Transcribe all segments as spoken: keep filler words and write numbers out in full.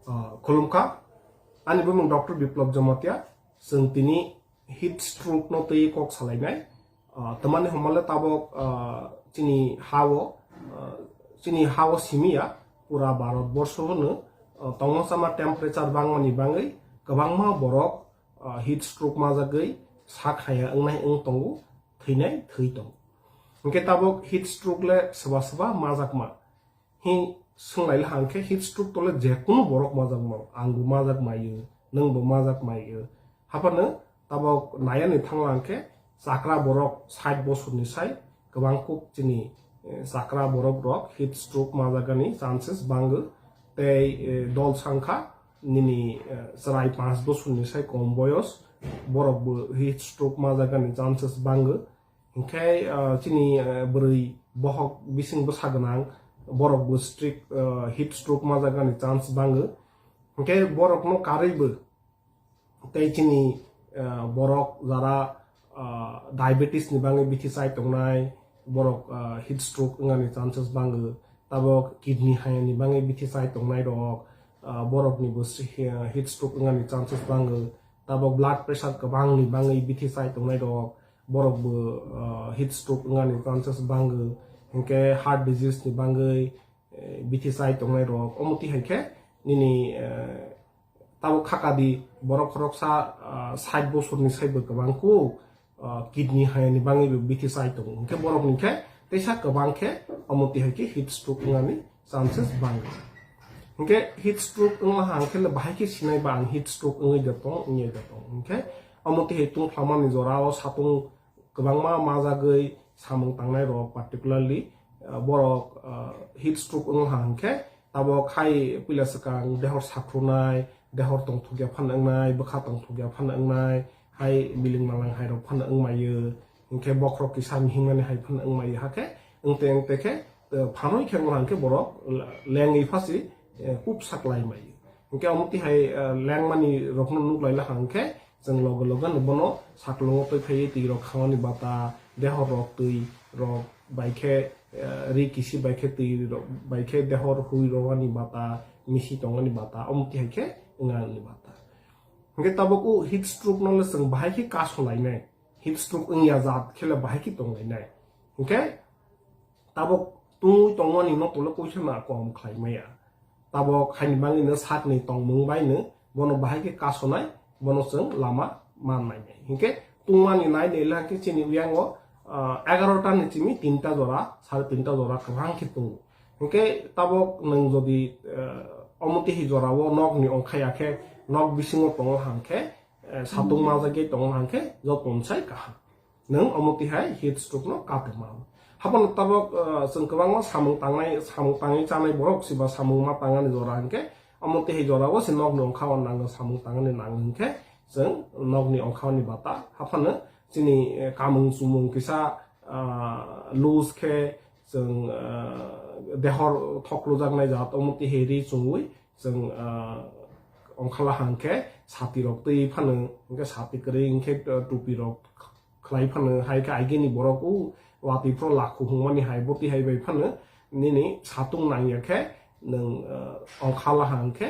Ah, khulumkha, ani bumung Doctor Biplab Jamatia, chwng tini heat stroke no twi kok salainai. Ah, tamani hwnmale tabok, ah, chini hao, ah, chini hao simiya pura Bharat borsho hwno, ah, tongma chama temperature bangmani bangwi kwbangma borok, ah, heat stroke majagwi sak haya wngnai wng tongo, thwinai thwi tongo. Hwnkhe tabok heat stroke le swba swba majakma. Hi swnglai le hang khe heat stroke tole je kunu borok majak mano, ang bo majak maio, nwng bo majak maio. Haphano tabok nayani thangla hang khe chakra borok sait bosorni sai kwbang kuk chini, eh, chakra borok rok heat stroke majagani chances bango. Tei, eh, dol sangkha nini, eh, chwrai panch bosorni sai kom boyos borok bo heat stroke majagani chances bango. Hinkhe, ah, chini, ah, bwrwi bohok bising bwsa gwnang borok bo strict, ah, heat stroke majagani chance bango. Hinkhe borokno karwi bo tei chini, ah, borok jara, ah, diabetes ni bagwi bithi chai tongnai, borok, ah, heat stroke wngani chances bango. Tabok kidney hayani bagwi bithi chai tongnai rok, ah, borok ni bo si-, heat stroke wngani chances bango. Tabok blood pressure kwbang ni bagwi bithi chai tongnai rok, borok bo, ah, heat stroke wngani chances bango, hinkhe heart disease ni bagwi, eh, bithi chai tongnai rok. Omo twi hai khe nini, eh, tabok khaka di borok khoroksa, ah, sait bosorni sai bo kwbang kuk, ah, kidney hayani bagwi bo bithi chai tongo. Hinkhe borok ni khe teisa kwbang khe omo twi hai khe heat stroke wngani chances bango. Hinkhe heat stroke wngma hang khe le bahai khe sinai ba ang heat stroke wngwi da tong, wngwi da tong. Hinkhe omo twi hai tungphlamani jora o satung kwbangma majagwi samung tangnai rok, particularly, ah, borok, ah, heat stroke wngma hang khe tabok hai puila swkang dehor sakrunai, dehor tongthokya phano wngnai, bwkha tongthokya phano wngnai, hai biling malang hai rok phano wngmaio, hinkhe bokhorok kisa mihingmani hai phano wngmaio, hakhe wngte wngte khe, eh, phanoi khe wngma hang khe borok lengwi phasi, eh, kuk saklai maio. Hinkhe omo twi hai, eh, lengmani rokno nuklai la hang khe chwng loge loge no bono saklongo twi phaiwi twi rok khamani bata, dehor rok twi rok bai khe, eh, ri kisi bai khe twi rok bai khe dehor hui rwani bata, misi tongmani bata, omo twi hai khe wngani bata. Hinkhe tabok o heat stroke no le chwng bahai khe kasolainai, heat stroke wngya jat khe le bahai khe tonglainai. Hinkhe tabok tungwi tongmani no tole koisa na kom khlai maya. Tabok haini bagwi no sakni tongmung bai no bono bahai khe kasonai, bono chwng lama mannai nai. Hinkhe tungmani nai nai le hwnkhe chini uyango, ah, egarota ni chimi tinta jora, sare tinta jora kwbang khe tungo. Hinkhe tabok nwng jodi, ah, omo twi hai jora o nok ni ongkha ya khe, nok bisingo tongo hang khe, eh, satung majagwi tongo hang khe joto ni sai kaham. Nwng omo twi hai heat stroke no kate mano. Haphano tabok, eh, chwng kwbangma samung tangnai, samung tangwi chanai borok se ba samung ma tangani jora hinkhe omo twi hai jora o se nokni ongkha o nango, samung tangani nango hinkhe chwng nokni ongkha ni bata. Haphano chini, eh, kamung chumung kisa, ah, loose khe chwng, ah, dehor thoklujaknai jat omo twi hai ri chumui chwng, ah, ongkhala hang khe sati rok twi phano, hinkhe sati kwrwi hinkhe, ah, tupi rok khlai phano, hai khe aigeni borok o watwi phro lakhu hungmani hai boti hai bai phano nini satung nangya khe nwng, ah, ongkhala hang khe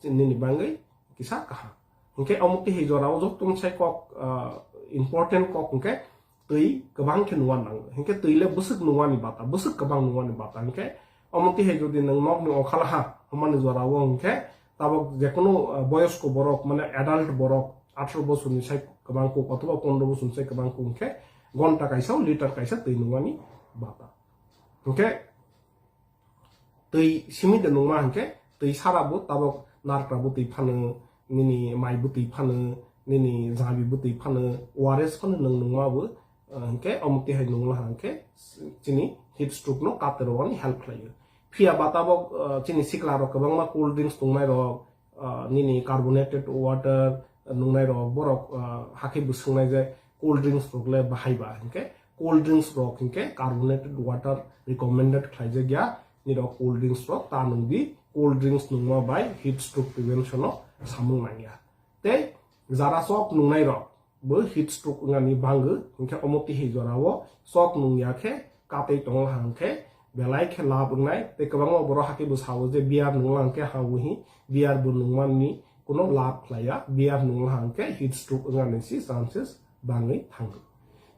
nini bagwi kisa kaham. Hinkhe omo twi hai jora o joto ni sai kok, ah, important kok hinkhe twi kwbang khe nungna nango. Hinkhe twi le bwswk nungmani bata, bwswk kwbang nungmani bata hinkhe omo twi hai jodi nwng nokni ongkhala ha hwnmani jora o hinkhe tabok jekono, ah, boyosko borok mane adult borok atharo bosorni sai kwbang kuk othoba pondro bosorni sai kwbang kuk hinkhe gonta kaisa o liter kaisa twi nungmani bata. Hinkhe twi simi de nungma hinkhe twi sara bo tabok narkra bo twi phano, nini mai bo twi phano, nini jabi bo twi phano, O R S phano nwng nungma bo, ah, hinkhe omo twi hai nungla hinkhe chini heat stroke no katerwani help khlaio. Phiya ba tabok, ah, chini sikla rok kwbangma cold drinks tongnai rok, ah, nini carbonated water nungnai rok, borok, ah, hakhe bo swngnai je cold drinks rok le bahai ba hinkhe cold drinks rok hinkhe carbonated water recommended khlaijak ya, nirok cold drinks rok ta nungdi, cold drinks nungma bai heat stroke prevention o samung nangya. Tei jara chok nungnai rok bo heat stroke wngani bango, hinkhe omo tihai jora o chok nungya khe katwi tongla hang khe belai khe lab wngnai. Tei kwbangma borok hakhe bo sao je beer nungla hwnkhe ha uhi beer bo nungmani kuno lab khlaiya, beer nungla hwnkhe heat stroke wngnani si chances bangwi thango.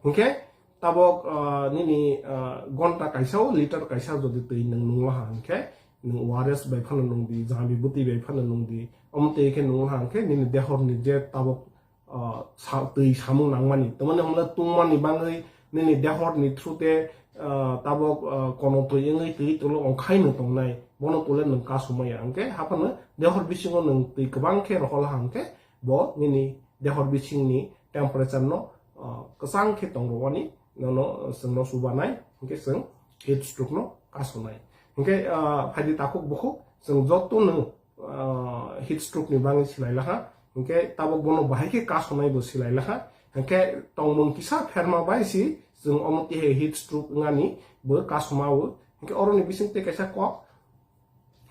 Hwnkhe tabok, ah, nini, ah, gonta kaisa o liter kaisa jodi twi nwng nungla hwnkhe nwng O R S bai phano nungdi, jami bwtwi bai phano nungdi, omo twi khe nungla hwnkhe nini dehorni je tabok ah, sa-, twi samung nangmani. Tamani hwnle tungmani bangwi nini dehorni through te, ah, tabok, ah, kono twi wngwi twi tolo ongkhaino tongnai. Bono tole nwng kasumaya hwnkhe haphano dehor bisingo nwng twi kwbang khe rohol ha hwnkhe bo nini dehor bisingni temperature no, ah, kwchang khe tongrwani nono chwngno chubanai hwnkhe chwng heat stroke no kasonai. Hwnkhe, ah, phaidi takhuk bukhuk chwng jotono ah, heat stroke ni bagwi silai laha. Hwnkhe tabok bono bahai khe kasonai bo silai laha. Hwnkhe tongmung kisa pherma bai si chwng omo tihai heat stroke wngani bo kasoma o. Hwnkhe oroni bising tei kaisa kok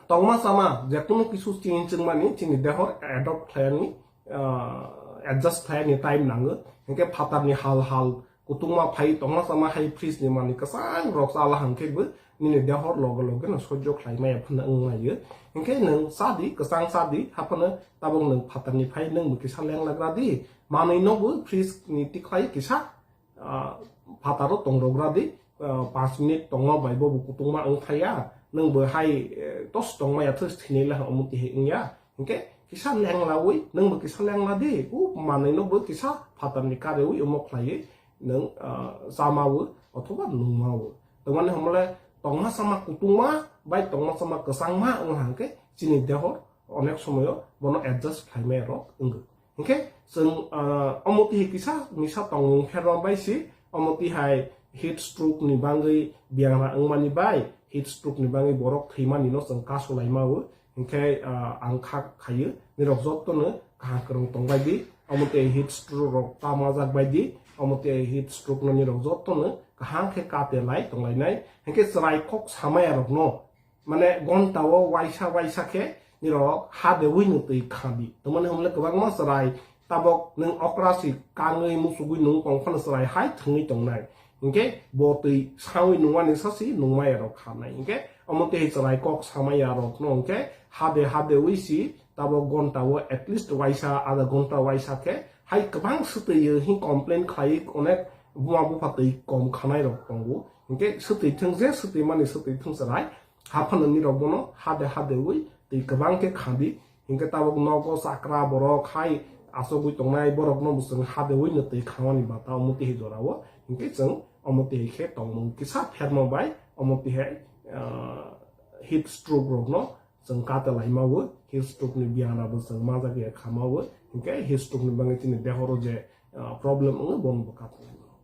tongma chama je kunu kisu chini chwngmani chini dehor adopt khlaiyani, ah, adjust khlaiyani time nango. Hwnkhe phatarni hal hal kutungma phai tongma chama hai fridge ni manwi kwchang rok chala hwnkhe bo nini dehor loge loge no sojjo khlai maya phano wng laio. Hwnkhe nwng chadi, kwchang chadi, haphano tabok nwng phatarni phai nwng bo kisa lenglagra di. Manwi no bo fridge ni tikhlai kisa, ah, phataro tongrogra di. Ah, panch minute tongma bai bo bo kutungma wng phaiya. Nwng bo hai, eh, tos tongmaya thos thinai laha omo tihai wngya. Hwnkhe kisa lenglawi, nwng bo kisa lengla di, o manwi no bo kisa phatarni karewi omo khlaiwi nwng, ah, chamawo othoba nungmawo. Tamani hwnmale tongma chama kutungma bai tongma chama kwchangma wng hwnkhe chini dehor onek somoyo bono adjust khlaimaya rok wngo. Hwnkhe chwng, ah, omo tihai kisa misa tongmung pherma bai si, omo tihai heat stroke ni bagwi biyangra wngmani bai, heat stroke ni bagwi borok thwimani no chwng kasulai mao. Hwnkhe, ah, ang kha khaio, nirok jotono kaham kwrwng tongbai di, omo tei heat stroke rok ta majak bai di, omo tei heat stroke no nirok jotono kaham khe kate lai tonglainai. Hwnkhe chwrai kok samaya rokno, mane gonta o waisa waisa khe nirok ha dewi no twi kha di. Tamani hwnle kwbangma chwrai tabok nwng okra si kangwi musugwi nwng tong phano chwrai hai thwngwi tongnai. Hwnkhe bo twi sawi nungmani sasi nungmaya rok khanai. Hwnkhe omo tei chwrai kok samaya rok no hwnkhe hade hade wi si tabok gonta o at least waisa adha gonta waisa khe hai kwbang swtwi hi complain khlai onek buma bupha twi kom khanai rok tongo. Hwnkhe swtwi thwng je swtwi mani swtwi thwng chwrai haphano nirok bono hade hade wi twi kwbang khe khadi. Hwnkhe tabok nogo chakra borok hai achogwi tongnai borokno bo chwng hadewi no twi khamani bata omo tihai jorao. Hwnkhe chwng omo tihai khe tongmung kisa pherma bai omo tihai, ah, heat stroke rokno chwng kate laimao. Heat stroke ni biyangra bo chwng majak ya khamao. Hwnkhe heat stroke ni bagwi chini dehoro je, ah, problem wngo bono bo kate laimao.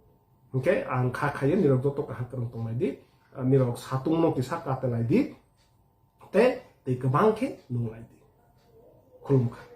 Hwnkhe ang kha khaio nirok joto kaham kwrwng tonglai di, ah, nirok satung no kisa kate lai di. Tei tei kwbang khe nung lai di. Khulumkha.